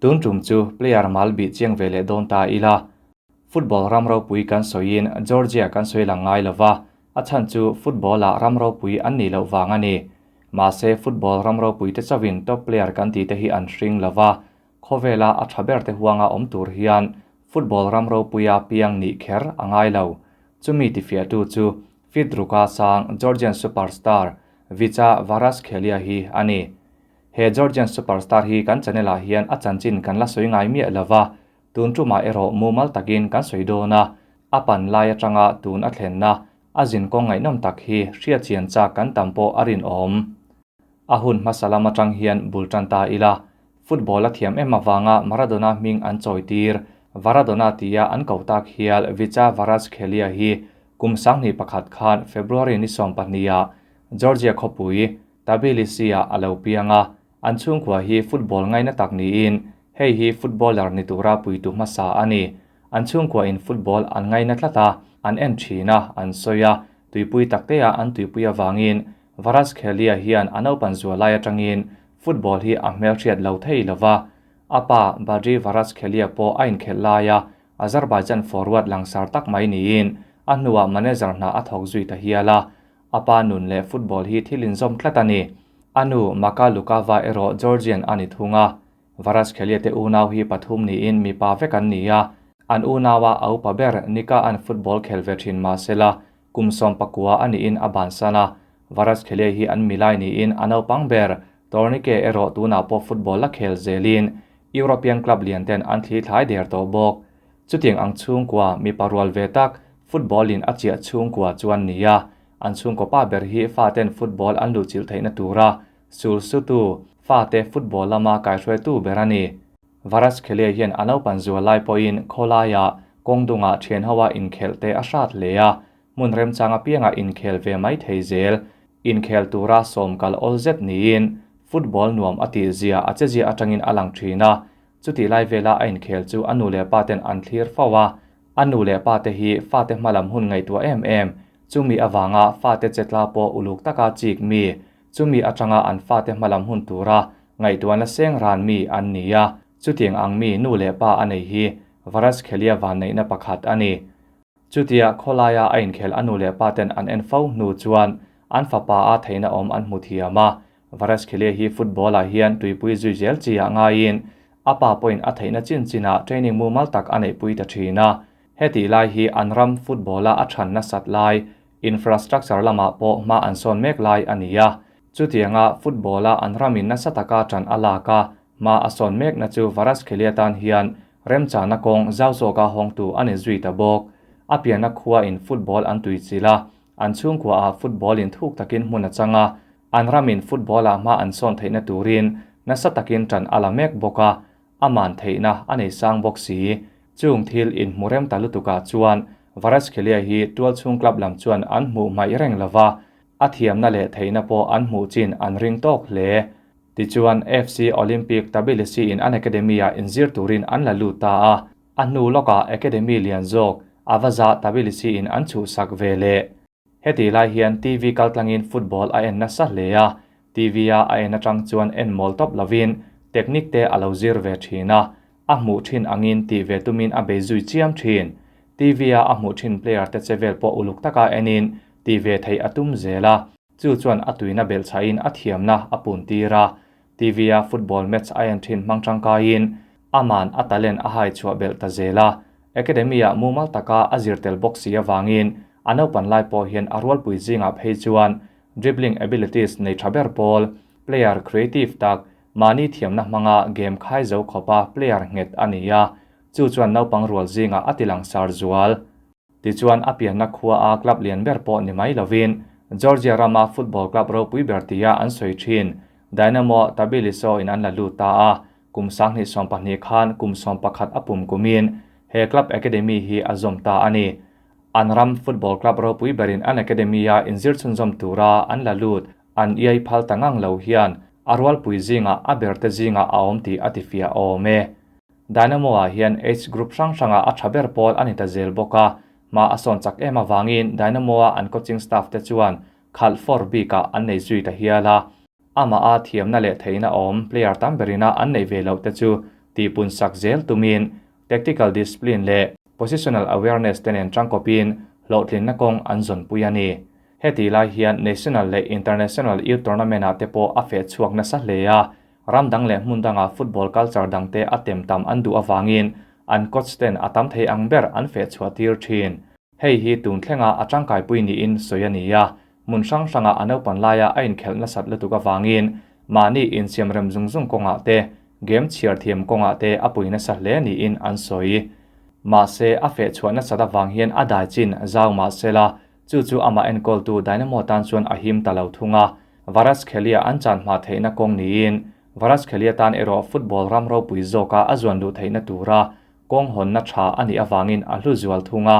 Tun tum chu player mal bih chiang ve leh dawn ta ila. Football ram ropui kan sawiin Georgia kan sawi lang ngai lova, a chhan chu football-ah ram ropui an nih loh vang a ni. Mahse football ram ropui te chauhin top player kan tih te hi an hring lova, khawvela a tha ber te huanga awm tur hian football ram ropuia piang nih kher a ngai lo. Chumi tifiahtu chu fit ruka sang Georgian superstar Vicha Kvaratskhelia hi a ni. He Georgian superstar hi kan channel ah hian a chanchin kan la sawi ngai miah lova, tun tumah erawh mumal takin kan sawi dawn a, a pan lai atanga tun a thlenna a zinkawng ngaihnawm tak hi hriatchian chak kan tam pawh a rinawm. A hun hmasa lam atang hian bul tan ta ila, football a thiam em avanga Maradona hming an chawi tir, Varadona tia an ko tak hial Vicha Kvaratskhelia hi kum 21 khan February ni 12 ah Georgia khawpui Tbilisi-ah a lo piang a, an chhungkua hi football ngaina tak niin hei hi footballer ni tura puitu hmasa a ni. An chhungkua in football an ngaina tlat a, an en thin a, an sawi a, tuipui taktea an tuipui avangin Kvaratskhelia hian a naupan zual lai atangin football hi a hmelhriat lo thei lova. A pa Badri Kvaratskhelia pawh a inkhelh lai a, Azerbaijan forward langsar tak mai niin a hnuah manager hna a thawk zui ta hial a. A pa nun leh football hi thil inzawm tlat a ni. A nu Maka Lukava erawh Georgian a ni thung a. Kvaratskhelia te unau hi pathum niin mipa vek an ni a. An unaua a upa ber Nika an football khel ve thin mahsela kum 19 a niin a bansan a. Kvaratskhelia hi an milai niin a naupang ber Tornike erawh tunah pawh football la khel zelin European club lian ten an thli thlai der tawh bawk. Chutiang ang chhungkua mipa rual ve tak football in a chiah chhungkua chuan ni a, an chhungkaw pa ber hi fa ten football an luh chilh theihna tura sul sutu fa te football lama kaihruaitu ber a ni. Kvaratskhelia hian a naupan zual lai pawhin khawlaiah kawngdungah thian hoa inkhelh te a hrat hle a, hmun remchang apiangah inkhel ve mai thei zel. Inkhel tura sawm kal awl zet niin football nuam a tih zia a che zia atangin a lang thin a, chuti lai vela a inkhel chu a nu leh pa ten an thlir fo a. A nu leh pa te hi fa te hmalam hun ngaihtuah em em, chumi avanga fa te chetla pawh uluk taka chik mi, chumi atanga an fa te hmalam hun tura ngaihtuahna seng ran mi an ni a, chutiang ang mi nu leh pa a nei hi Kvaratskhelia van neihna pakhat a ni. Chutia khawlaia a inkhel a nu leh pa ten an en fo hnu chuan an fapa a theihna awm an hmu thiam a. Kvaratskhelia hi football ah hian tuipui zui zel chi ah ngaiin a pa pawhin a theihna chin chinah training mumal tak a neihpui ta thin a. Heti lai hi an ram football a a than nasat lai, infrastructure lamah pawh hma an sawn mek lai a ni a. Chutianga football a an ramin nasa taka tan a lak a, hma a sawn mekna chu Kvaratskhelia tan hian remchana kawng zau zawka hawngtu a ni zui ta bawk. A pianna khua in football an tui chilh a, an chhungkua ah football in thuk takin hmun a chang a, an ramin football ah hma an sawn theihna turin nasa takin tan a la mek bawk a, a man theihna a nei sang bawk si. Chung thil in hmu rem ta lutukah chuan Kvaratskhelia hi tual chhung club lam chuan an hmuh hmaih reng lova, a thiamna leh theihna pawh an hmuh chin an ring tawk hle. Tichuan FC Olympic Tbilisi in an academy ah inzir turin an la lut ta a, a hnu lawkah academy lian zawk Avaza Tbilisi in an chhuhsak ve leh. Heti lai hian TV kaltlangin football a en nasa hle a, TV a a en atang chuan en mawl tawp lovin technique te a lo zir ve thin a, a hmuh thin angin tih ve tumin a bei zui chiam thin. TV a a hmuh thin player te chevel pawh uluk taka enin tih ve theih a tum zel a, chu chuan a tuina belhchhahin a thiamna a pun tir a. TV a football match a en thin hmang tangkaiin aman a talent a hai chhuah belh ta zel a. Academy ah mumal taka a zir tel bawk si avangin a naupan lai pawh hian a rualpui zingah phei chuan dribbling abilities nei tha ber pawl, player creative tak, mahni thiamna hmanga game khai zo khawpa player nghet a ni a, chu chuan naupang rual zingah a ti langsar zual. Tichuan a pianna khua a club lian ber pawh ni mai lovin Georgia rama football club ropui ber tia an sawi thin Dynamo Tbilisi in an la lut ta a, kum 2020 khan kum 11 a pum kumin he club academy hi a zawm ta a ni. An ram football club ropui berin an academy a inzir chhunzawm tura an la lut an iai phal ta ngang lo hian a rualpui zingah a ber te zingah a awm tih a ti fiah awm e. Dynamo ah hian age group hrang hrangah a tha ber pawl a ni ta zel bawk a, hma a sawn chak em avangin Dynamo a an coaching staff te chuan khalh for bikah an nei zui ta hial a. Amah a thiamna leh theihna awm player tam berina an nei ve loh te chu tihpun sak zel tumin tactical discipline leh positional awareness te nen tangkawpin hlawhtlinna kawng an zawnpui a ni. Heti lai hian national leh international youth tournament ah te pawh a feh chhuak nasa hle a, ram dang leh hmun danga football culture dang te a tem tam an duh avangin an coach ten a tam thei ang ber an feh chhuah tir thin. Hei hi tun thlenga a tangkaipui niin sawi a ni a, hmun hrang hranga a naupan laia a inkhelh nasat lutuk avangin mahni insiam rem zung zung kawngah te, game chhiar thiam kawngah te a pui nasa hle niin an sawi. Mahse, a feh chhuah nasat avang hian a dai chin zau mahsela, chu chu amah enkawltu Dynamo tan chuan a him ta lo thung a, Kvaratskhelia an chan hma theihna kawng niin Kvaratskhelia tan erawh football ram ropui zawka a zuan luh theihna tura kawng hawnna tha a nih avangin a hlu zual thung a.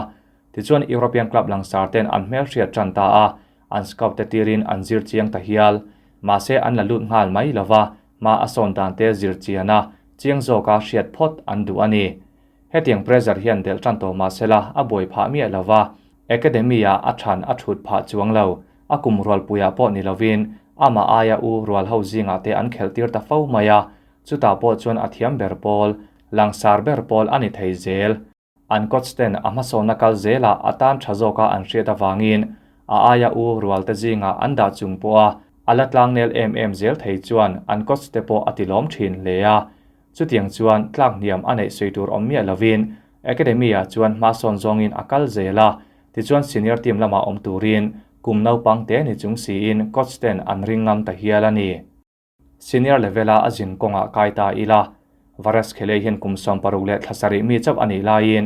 Tichuan European club langsar ten an hmelhriat tan ta a, an scout te tirin an zir chiang ta hial. Mahse an la lut nghal mai lova, hma a sawn dan te zir chian a, chiang zawka hriat phawt an duh a ni. Hetiang pressure hian delh tan tawh mahsela a buai phah miah lova, academy ah a than a thut phah chuang lo. A kum rualpuiah pawh ni lovin amah aia u rual ho zingah te an khelh tir ta fo mai a, chutah pawh chuan a thiam ber pawl, langsar ber pawl a ni thei zel. An coach ten a hmasawnna kal zelah a tan tha zawka an hriat avangin a aia u rual te zingah an dah chung pawh a, a la tlang nel em em zel thei chuan an coach te pawh a ti lawm thin hle a. Chutiang chuan tlak hniam a neih sawi tur awm miah lovin academy ah chuan hmasawn zawngin a kal zel a, tichuan senior team lamah awm turin kum naupang te ni chung siin coach ten an ring ngam ta hial a ni. Senior level a a zin kawngah kai ta ila, Kvaratskhelia hian kum 16 leh thla sarih mi chauh a nih laiin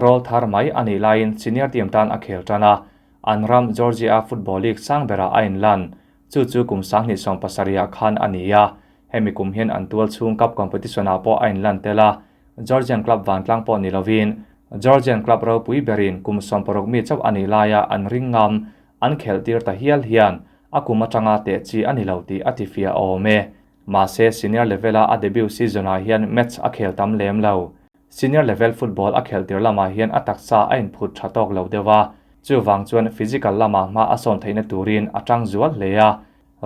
role thar mai a nih laiin senior team tan a khel tan a, an ram Georgia Football League sang berah a inlan. Chu chu kum 2017 ah khan a ni a, hemi kum hian an tual chhung cup competition ah pawh a inlan tel a, Georgian club vantlang pawh ni lovin Georgian club ropui berin kum 16 mi chauh a nih laia an ring ngam an khelh tir ta hial hian a kum atanga teh chi a ni lo tih a ti fia awm e. Mahse senior level a a debut season ah hian match a khel tam lem lo. Senior level football a khelh tir lamah hian a taksa a inphut tha tawk lo deuh a, chuwang chuan physical lamah hma a sawn theihna turin a tang zual hle a,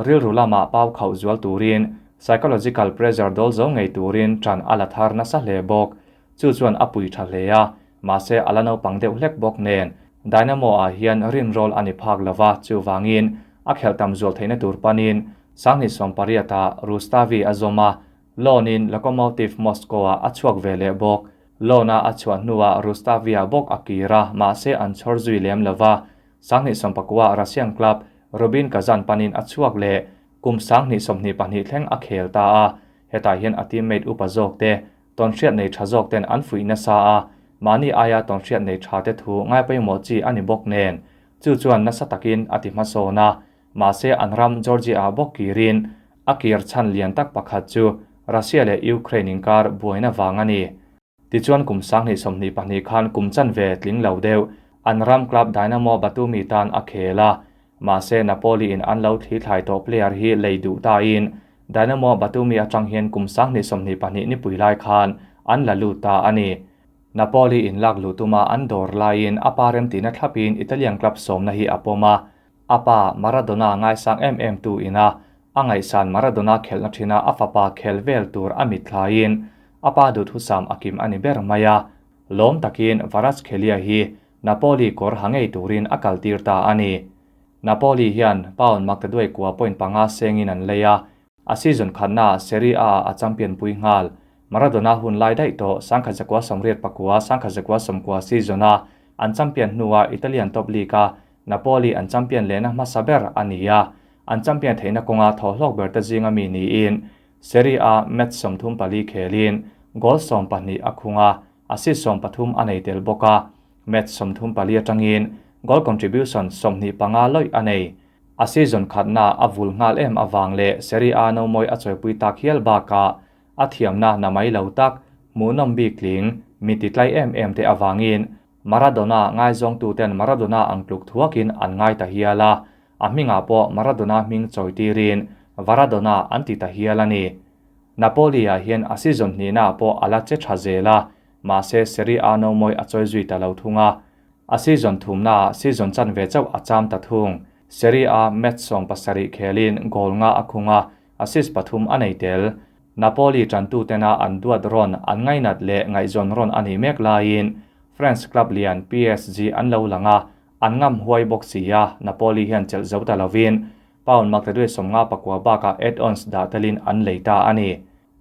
rilru lamah pau khauh zual turin psychological pressure dawl zo ngei turin tan a la thar nasa hle bawk. Chu chuan a pui tha hle a, mahse a la naupang deuh hlek bawk nen Dynamo ah hian rin role a ni phak lova, chuwangin a khelh tam zual theihna tur panin 2018 ah Rustavi a zawm a, loan in Lokomotiv Moscow ah a chhuak ve leh bawk. Loan a a chhuah hnuah Rustavi ah bawk a kir a, mahse an chhawr zui lem lova. 2019 Russian club Rubin Kazan panin a chhuak leh kum 2022 thleng a khel ta a, hetah hian a teammate upa zawk te ton hriat nei tha zawk ten an fuih nasa a, mahni aia ton hriat nei tha te thu ngai pawimawh chi a ni bawk nen. Chu chuan nasa takin a ti hmasawn a, mahse an ram Georgia ah bawk kirin a kir chan lian tak pakhat chu Russia leh Ukraine inkar buaina wang a ni. Tichuan kum 2022 khan kum chan ve tling lo deuh an ram club Dynamo Batumi tan a khel a, mahse Napoli in an lo thli thlai tawh player hi lei duh ta in Dynamo Batumi atang hian kum 2022 ni pui lai khan an la lut ta a ni. Napoli in lak lutuma an dawr laiin a pa rem tina thlapin Italian club sawmna hi a pawm a, a pa Maradona ngai sang em em tu ina a ngaihsan Maradona khelhna thina a fapa khel vel tur a mit thlaiin a pa duh thusam a kim a ni ber mai a. Lawm takin Kvaratskhelia hi Napoli kawr ha ngei turin a kal tir ta a ni. Napoli hian pound maktaduai kua point panga sengin an lei a, a season khatna Serie A a champion pui nghal. Maradona hun lai daih tawh 1989 1990 season a an champion hnuah Italian top league a Napoli an champion lehna hmasa ber a ni a, an champion theihna kawnga thawhlawk ber te zinga mi niin Serie A match 34 khelin goal 12 a khung a, assist 13 a nei tel bawk a, match 34 atangin goal contribution 25 lawih a nei. A season khatna a vul nghal em awang leh Serie A no mawi a chawipui tak hial baka a thiamna na mai lo tak hmuhnawm bik tling mi ti tlai em em te awangin Maradona ngai zawng tu ten Maradona ang tluk thuakin an ngai ta hial a, a hmingah pawh Maradona hming chawi tirin Varadona an ti ta hial a ni. Napoli ah hian a season hnihna pawh a la che tha zel a, mahse Serie A no mawi a chawi zui ta lo thung a. A season thumna season chan ve chauh a cham ta thung. Serie A match 17 khelin goal nga a khung a, assist pathum a nei tel. Napoli ṭantutena an duat rawn an ngainat leh ngaihzawn rawn a nih mek laiin France club lian PSG an lo lang a, an ngam huai bawk si a, Napoli hian chelh zo ta lovin pound maktaduai 59 bakah add-ons dah telin an lei ta a ni.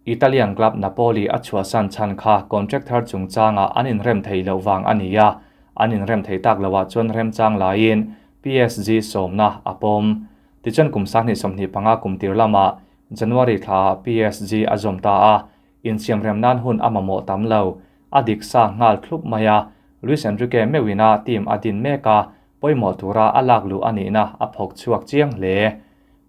Italian club Napoli a chhuahsan chhan kha contract thar chungchangah an inrem thei loh vang a ni a, an inrem thei tak loah chuan remchang laiin PSG sawmna a pawm. Tichuan kum 2025 kum tir lamah January thlaah PSG a zawm ta a, insiamrem nan hun a mamawh tam lo. A dik sa nghal thlup mai a, Luis Enrique meuhina team a din mek a, pawimawh tura a lak luh a nihna a phawk chhuak chiang hle.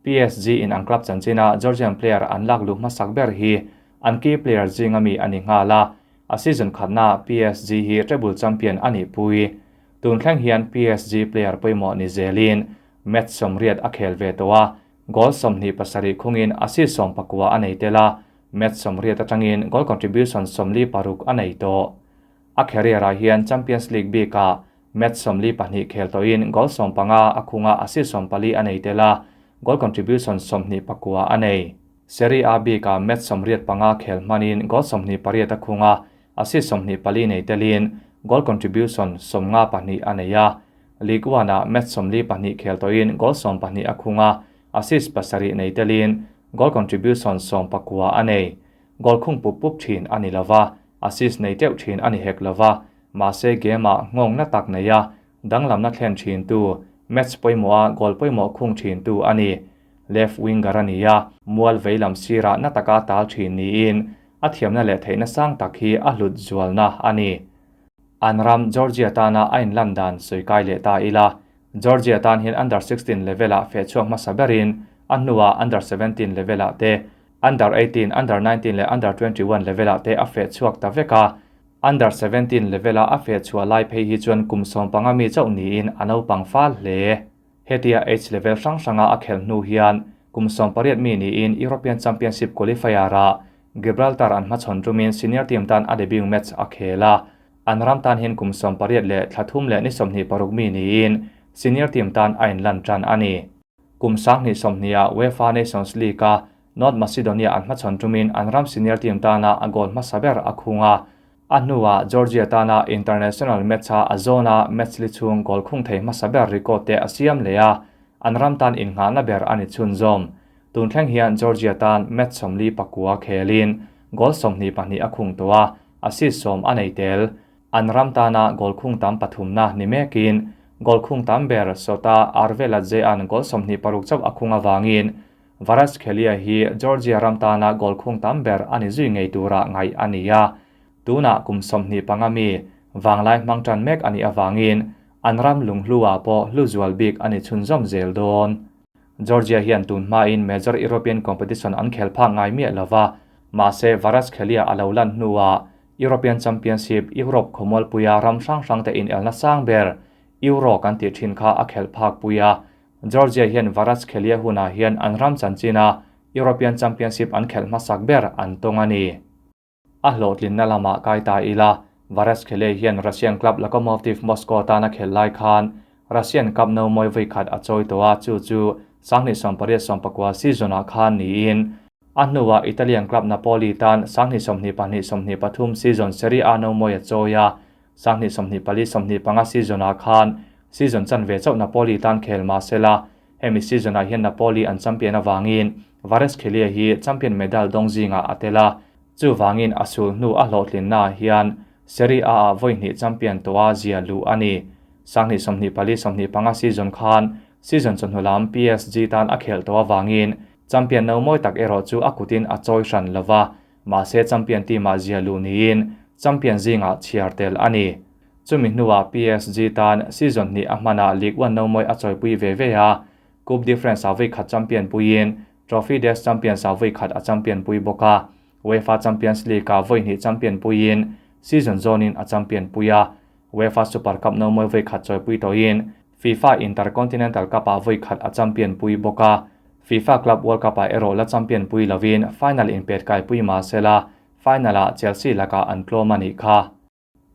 PSG in an club chanchina Georgian player an lak luh hmasak ber hi an key player zinga mi a ni nghal a, a season khatnaah PSG hi treble champion a nihpui. Tun thleng hian PSG player pawimawh ni zelin match 80 a khel ve tawh a, goal 27 khungin assist 19 a nei tel a, match 80 atangin goal contribution 46 a nei tawh. A career-ah hian Champions League bikah match 42 khel tawhin goal 15 a khunga assist 14 a nei tel a, goal contribution 29 a nei. Serie A bikah match 85 khel hmanin goal 28 a khunga assist 24 nei telin goal contribution 52 a nei a. Ligue 1-ah match 42 khel tawhin goal 12 a khunga assist 7 nei telin goal contribution 19 a nei. Goal khung pup pup thin a ni lova, assist nei teuh thin a ni hek lova, mahse game-ah nghawng na tak nei a, danglamna thlen thin tu, match pawimawh a goal pawimawh khung thin tu a ni. Left winger a ni a, mual veilam sirah na taka tal thin niin, a thiamna leh theihna sang tak hi a hlut zualna a ni. An ram Georgia tana a inlan dan sawi kai leh ta ila, Georgia tan hian under 16 level-ah feh chhuak hmasa berin, a hnuah under 17 level-ah te, under 18, under 19 leh under 21 level-ah te a feh chhuak ta vek a. Under 17 level-a a feh chhuah lai phei hi chuan kum 15 mi chauh niin a naupang fal hle. Hetia age level hrang hranga a khel hnu hian kum 18 mi niin European Championship qualifier-ah Gibraltar an hmachhawn tumin senior team tan a debut match a khel a. An ram tan hian kum 18 leh thla thum leh ni 26 mi niin senior team tan a inlan tan a ni. Kum 2020-ah UEFA Nations League-a North Macedonia an hmachhawn tumin an ram senior team tana a goal hmasa ber a khung a. A hnuah Georgia tana international match-a a zawna match li chhung goal khung thei hmasa ber record te a siam leh a, an ram tan innghahna ber a ni chhunzawm. Tun thleng hian Georgia tan match 49 khelin goal 22 a khung tawh a, assist 10 a nei tel. An ram tana goal khung tam pathumna ni mekin goal khung tam ber Sota Arveladze an goal 26 chauh a khung awangin Kvaratskhelia hi Georgia ram tana goal khung tam ber ani zui ngei tura ngai a ni a. Tuna kum 25 mi wanglai hmang tan mek ani awangin an ram lunghlua pawh hlu zual bik ani chhunzawm zel dawn. Georgia hian tun hmain major European competition an khel phak ngai miah lova, mahse Kvaratskhelia a lo lan hnuah European Championship Europe khawmual puia ram hrang hrang te in elna sang ber Euro kan ti thin kha a khel phak puia. Georgia hian Kvaratskhelia hunah hian an ram chanchina European Championship an khel hmasak ber an tawng a ni. A hlawhtlinna lama kai ta ila, Kvaratskhelia hian Russian club Lokomotiv Moscow tana khel lai khan Russian Cup no mawi voi khat a chawi tawh a, chu chu 1989 season-ah khan niin a hnuah Italian club Napoli tan 1922-23 season Serie A no mawi a chawi a, 1924-25 season-ah khan season chanve chauh Napoli tan khel mahsela hemi season-ah hian Napoli an champion awangin Kvaratskhelia hi champion medal dawng zingah a tel a, chu wangin a sul hnu a hlawhtlinna hian Serie A ah voi hnih champion tawh a zia luh a ni. 1924-25 season khan season chawhnu lam PSG tan a khel tawh awangin champion no mawi tak erawh chu a kutin a chawi hran lova, mahse champion team-ah zia luh niin champion zingah chhiar tel a ni. Chumi hnuah PSG tan season hnih a hmanah Ligue 1 no mawi a chawipui ve ve a, Coupe de France a voi khat champion puiin Trophy des Champions a voi khat a champion pui bawk a, UEFA Champions League a voi hnih champion puiin season zawnin a champion pui a, UEFA Super Cup no mawi voi khat chawipui tawhin FIFA Intercontinental Cup a voi khat a champion pui bawk a, FIFA Club World Cup a erawh la champion pui lovin final inpet kai pui mahsela final-ah Chelsea laka an tlawm a nih kha.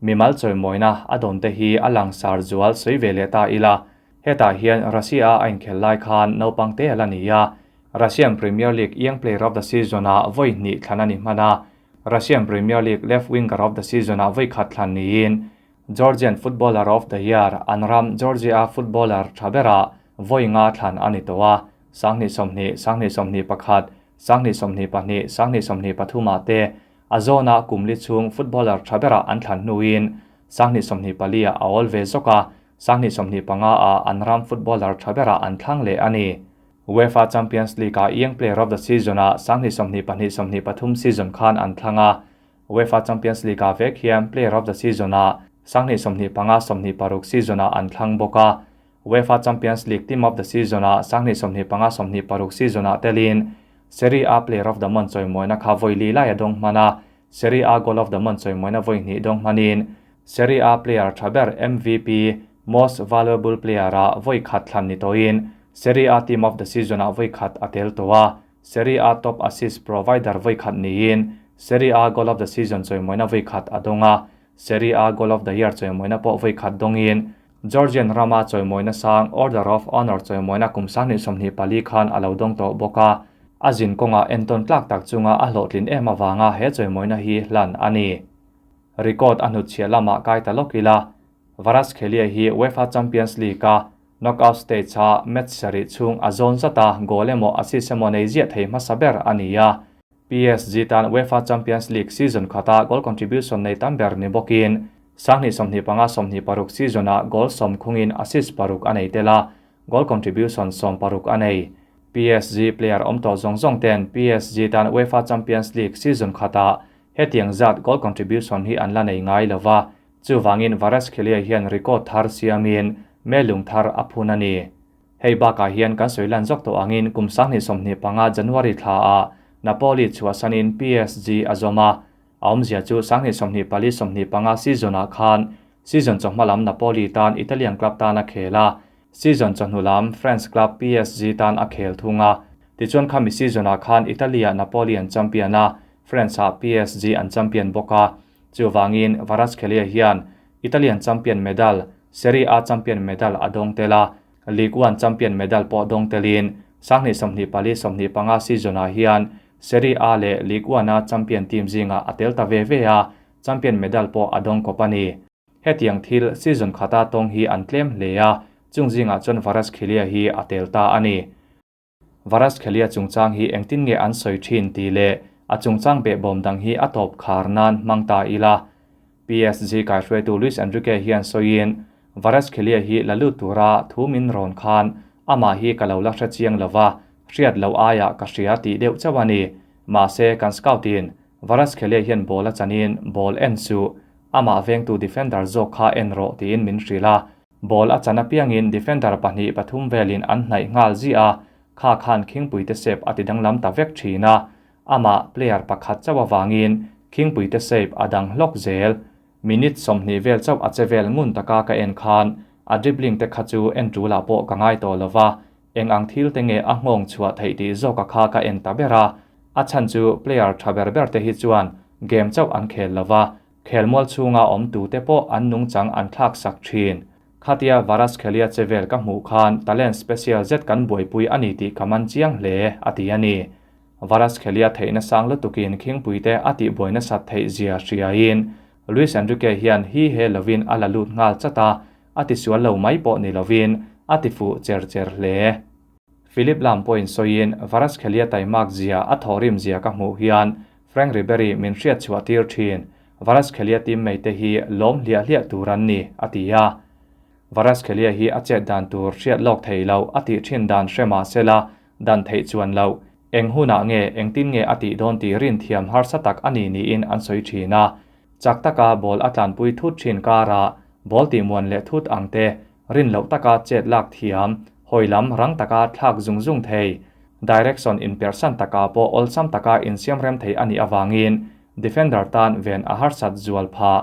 Mimal chawimawina a dawn te hi a langsar zual sawi ve leh ta ila, hetah hian Russia a inkhel lai khan naupang te ala ni a, Russian Premier League Young Player of the Season-ah vawi hnih thlan a ni hman a, Russian Premier League Left Winger of the Season-ah vawi khat thlan niin Georgian Footballer of the Year, an ram Georgia-a footballer tha berah vawi nga thlan a ni tawh a, 2020, 2021, 2022, 2023 ah te a zawna kum li chhung footballer tha berah an thlan hnuin 2024 ah a awl ve zawk a, 2025 ah an ram footballer tha berah an thlang leh a ni. UEFA Champions League-ah Young Player of the Season-ah 2022, 23 season khan an thlang a, UEFA Champions League-ah vek hian Player of the Season-ah 2025, 26 season-ah an thlang bawk a, UEFA Champions League Team of the Season-ah 2025, 26 season-ah telin Serie A Player of the Month chawimawina kha vawi li lai a dawng hman a, Serie A Goal of the Month chawimawina vawi hnih dawng hmanin Serie A player tha ber MVP, Most Valuable Player-ah vawi khat thlan ni tawhin Serie A Team of the Season-ah vawi khat a tel tawh a, Serie A Top Assist Provider vawi khat niin Serie A Goal of the Season chawimawina vawi khat a dawng a, Serie A Goal of the Year chawimawina pawh vawi khat dawngin Georgian rama chawimawina sang Order of Honour chawimawina kum 2024 khan a lo dawng tawh bawk a, a zin kawngah entawn tlak tak chunga a hlawhtlin em avanga he chawimawina hi hlan a ni. Record a hnutchhiah lamah kai ta lawk ila, Kvaratskhelia hi UEFA Champions League-a knockout stage-a match sarih chhung a zawn zat a, goal emaw assist emaw nei ziah thei hmasa ber a ni a. PSG tan UEFA Champions League season khata goal contribution nei tam ber ni bawkin 2025 26 season-ah goal sawm khungin assist paruk a nei tel a, goal contribution sawm paruk a nei. PSG player awm tawh zawng zawng ten PSG tan UEFA Champions League season khata hetiang zat goal contribution hi an la nei ngai lova, chuvangin Kvaratskhelia hian record thar siamin melung thar a phun a ni. Hei bakah hian kan sawi lan zawk tawh angin kum 2025 January thla ah Napoli chhuahsanin PSG a zawm a, a awmzia chu 2024 25 season-ah khan season chawhma lam Napoli tan Italian club tan a khel a, season chawhnu lam French club PSG tan a khel thung a, tichuan khami season-ah khan Italy-ah Napoli an champion a, France-ah PSG an champion bawk a, chuvangin Kvaratskhelia hian Italian champion medal, Serie A champion medal a dawng tel a, Ligue 1 champion medal pawh dawng telin 2024 25 season-ah hian Serie A leh Ligue 1-a champion team zinga a tel ta ve ve a, champion medal pawh a dawng kawp a ni. Hetiang thil season khata tawng hi an tlem hle a, chung zingah chuan Kvaratskhelia hi a tel ta a ni. Kvaratskhelia chungchang hi engtin nge an sawi thin tih leh a chungchang behbawm dang hi a tawp khar nan hmang ta ila. PSG kaihruaitu Luis Enrique hian sawiin Kvaratskhelia hi la lut tura thu min rawn khan amah hi ka lo la hre chiang lova, hriat lo aiah ka hria tih deuh chauh a ni. Mahse kan scout-in Kvaratskhelia hian ball a chanin ball en suh, amah vengtu defender zawk kha en rawh tiin min hrilh a. Ball a chan apiangin defender pahnih pathum velin an hnaih nghal zia a, kha khan khingpui te shape a ti danglam ta vek thin a, amah player pakhat chauh awangin khingpui te shape a dang hlawk zel. Minute 20 vel chauh a che vel ngun taka ka en khan a dribbling te kha chu en tula pawh ka ngai tawh lova, eng ang thil te nge a nghawng chhuah theih tih zawk a kha ka en ta ber a, a chan chu player tha ber ber te hi chuan game chauh an khel lova, khelmual chhunga awm tu te pawh an nungchang an thlak sak thin. Khatia Kvaratskhelia che vel ka hmuh khan talent special zet kan buaipui ani tih ka man chiang hle a ti a ni. Kvaratskhelia theihna sang lutukin khingpui te a tih buaina sat theih zia hriain Luis Enrique hian hi he lovin a la lut nghal chat a, a ti sual lo mai pawh ni lovin a ti fuh cher cher hle. Philipp Lahm pawhin sawiin Kvaratskhelia taimak zia a thawhrim zia ka hmuh hian Frank Ribery min hriat chhuah tir thin. Kvaratskhelia teammate te hi lawm hliah hliah tur an ni, a ti a. Kvaratskhelia hi a chet dan tur hriat lawk thei lo a tih thin dan hrema sela dan theih chuan lo. Eng hunah nge engtin nge a tih dawn tih rin thiam harsa tak a ni niin an sawi thin a. Chak taka ball a tlanpui thut thin kara ball tih muan leh thut ang te rin loh taka chet lak thiam, hawilam rang taka thlak zung zung thei, direction in persan taka pawh awlsam taka insiam rem thei ani awangin defender tan ven a harsat zual pha.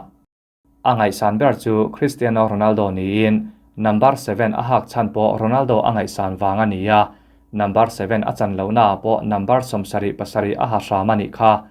A ngaihsan ber chu Cristiano Ronaldo niin number 7 a hak chan pawh Ronaldo a ngaihsan wang a ni a, number 7 a chan lo na pawh number 77 a ha hram ani kha.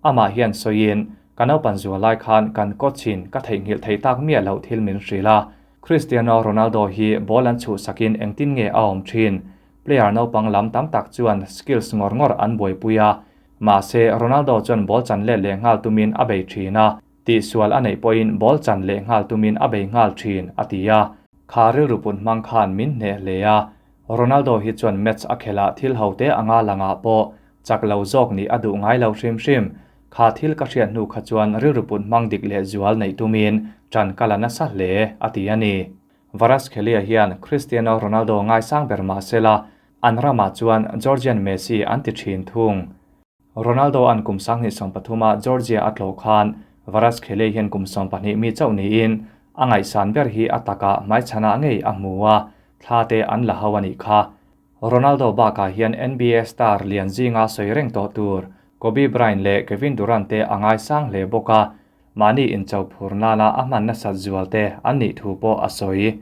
Amah hian sawiin kanaupan zualai khan kan coachin ka theihnghilh thei tak mi lo thil min hrila. Cristiano Ronaldo hi ball an chu sakin engtin nge a awm thin. Player naupang lam tam tak chuan skills ngawr ngawr an buaipui a, mahse Ronaldo chuan ball chan let leh nghal tumin a bei thin a, tihsual a neih pawhin ball chan leh nghal tumin a bei nghal thin, a ti a. Kha rilru put hmang khan min hneh hle a, Ronaldo hi chuan match a khelh ah thil ho te anga langah pawh chak lo zawk nih a duh ngai lo hrim hrim. Kha thil ka hriat hnu kha chuan rilru put hmang dik leh zual neih tumin ṭan ka la nasa hle, a ti a ni. Kvaratskhelia hian Cristiano Ronaldo ngaisang ber mah sela, an ramah chuan Georgian Messi an ti ṭhin thung. Ronaldo an kum 2013 a Georgia a tlawh khan Kvaratskhelia hian kum 12 mi chauh niin a ngaihsan ber hi a takah hmaichhanah ngei a hmu a, thla te an la ho a nih kha. Ronaldo bakah hian NBA star lian zinga sawi reng tawh tur Kobe Bryant leh Kevin Durant te a ngaisang hle bawk a, mahni incho phur nana a hman nasat zual te an nih thu pawh a sawi.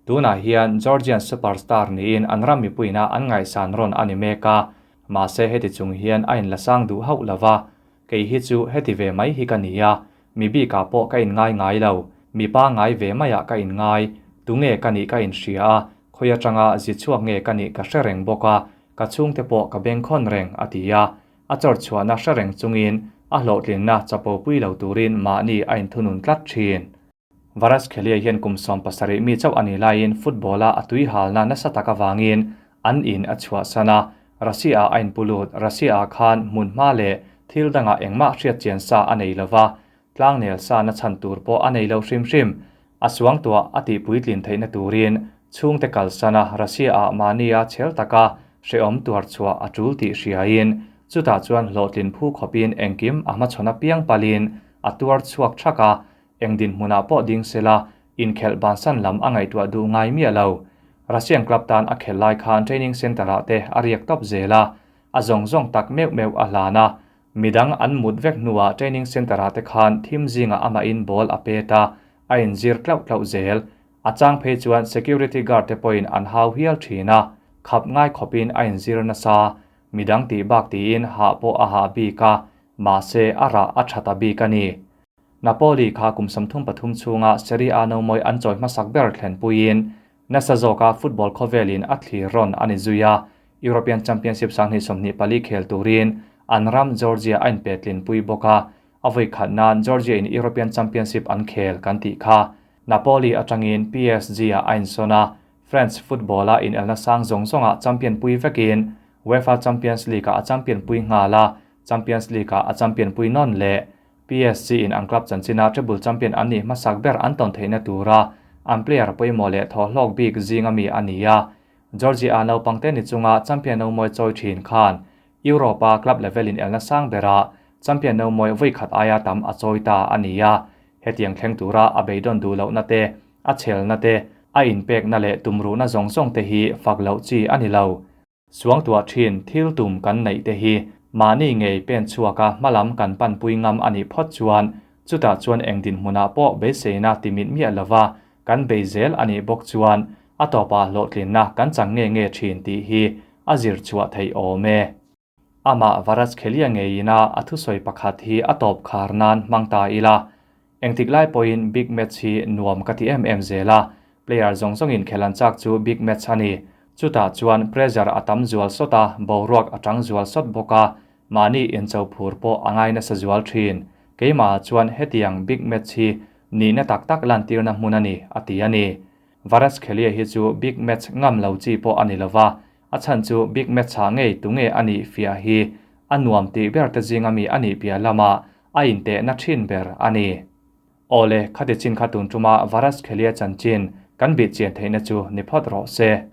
Tunah hian Georgian superstar niin an ram mipuiina an ngaihsan rawn a ni mek a, mahse heti chung hian a inlasang duh hauh lo va, Kei hi chu heti ve mai hi ka ni a, mi bikah pawh ka inngai ngai lo, mi pangngai ve maiah ka inngai, tunge ka nih ka inhria a, khawi atanga zi chhuak nge ka nih ka hre reng bawk a, ka chhungte pawh ka bengkhawn reng, a ti a. A chawr chhuahna hre reng chungin a hlawhtlinna chapo pui lo turin mahni a inthunun tlat thin. Kvaratskhelia hian kum 17 mi chauh a nih laiin football-a a tui halna nasa tak avangin an in a chhuahsan a, Russia-ah a inpu lut. Russia-ah khan hmun hma leh thil dangah engmah hriat chian sa a nei lo va, tlangnel sa na chhan tur pawh a nei lo hrim hrim. A suangtuah a tihpuitlin theihna turin chhungte kalsan a, Russia-ah mahnia chhel taka hrehawm tuar chhuah a tul tih hriain chutah chuan hlawhtlin phu khawpin engkim a hmachhawn apiang palin a tuar chhuak thak a, Eng dinhmunah pawh ding sela, inkhelh bansan lam a ngaihtuah duh ngai miah lo. Russian club tan a khelh lai khan training centre-ah te a riak tawp zel a, a zawng zawng tak meuh meuh a hlan a. Midang an mut vek hnuah training centre-ah te khan thim zingah amahin ball a pet a, a inzir tlauh tlauh zel. A chang phei chuan security guard te pawhin an hau hial thin a, khap ngai khawpin a inzir nasa. Midang tih bak tiin hah pawh a hah bik a, mahse a rah a tha ta bik a ni. Napoli kha kum 33 chhunga Serie A nomawi an chawi hmasak ber thlenpuiin nasa zawka football khawvelin a thlir rawn a ni zui a, European Championship 2024 khel turin an ram Georgia a inpetlinpui bawk a, a vawi khat nan Georgia in European Championship an khel kan tih kha. Napoli atangin PSG ah a insawn a, French football a inelna sang zawng zawngah champion pui vekin UEFA Champions League ah a champion pui nghal a, Champions League ah a champion pui nawn leh. PSG in an club chanchina treble champion an nih hmasak ber an tawn theihna tura an player pawimawh leh thawhlawk bik zinga mi a ni a. Georgia naupangte ni chunga champion nomawi chawi thin khan Europe-a club level in elna sang berah champion nomawi vawi khat aia tam a chawi ta a ni a. Hetiang thleng tura a beidawn duh lohna te, a chhelna te, a inpekna leh tumruhna zawng zawng te hi fak loh chi a ni lo. Suangtuah thin thil tum kan neih te hi mahni ngei pen chhuaka hmalam kan panpui ngam a nih phawt chuan chutah chuan eng dinhmunah pawh beiseina ti mit miah lova kan bei zel a nih bawk chuan a tawpah hlawhtlinna kan chang nge nge thin tih hi a zir chhuah theih awm e. Amah Kvaratskhelia ngeiin a a thusawi pakhat hi a tawp khar nan hmang ta ila. Engtik lai pawhin big match hi nuam ka ti em em zel a, player zawng zawngin khel an chak chu big match a ni. Chutah chuan pressure a tam zual sawt a, boruak a tang zual sawt bawk a, mahni incho phur pawh a ngai nasa zual thin. Keimahah chuan hetiang big match hi nihna tak tak lantirna hmun a ni, a ti a ni. Kvaratskhelia hi chu big match ngam lo chi pawh a ni lova, a chhan chu big match ah ngei tunge a nih fiah hi a nuam tih ber te zinga mi a nih piah lamah a intehna thin ber a ni. Awle, khati chin kha tun tuma Kvaratskhelia chanchin kan bih chian theihna chu ni phawt rawh se.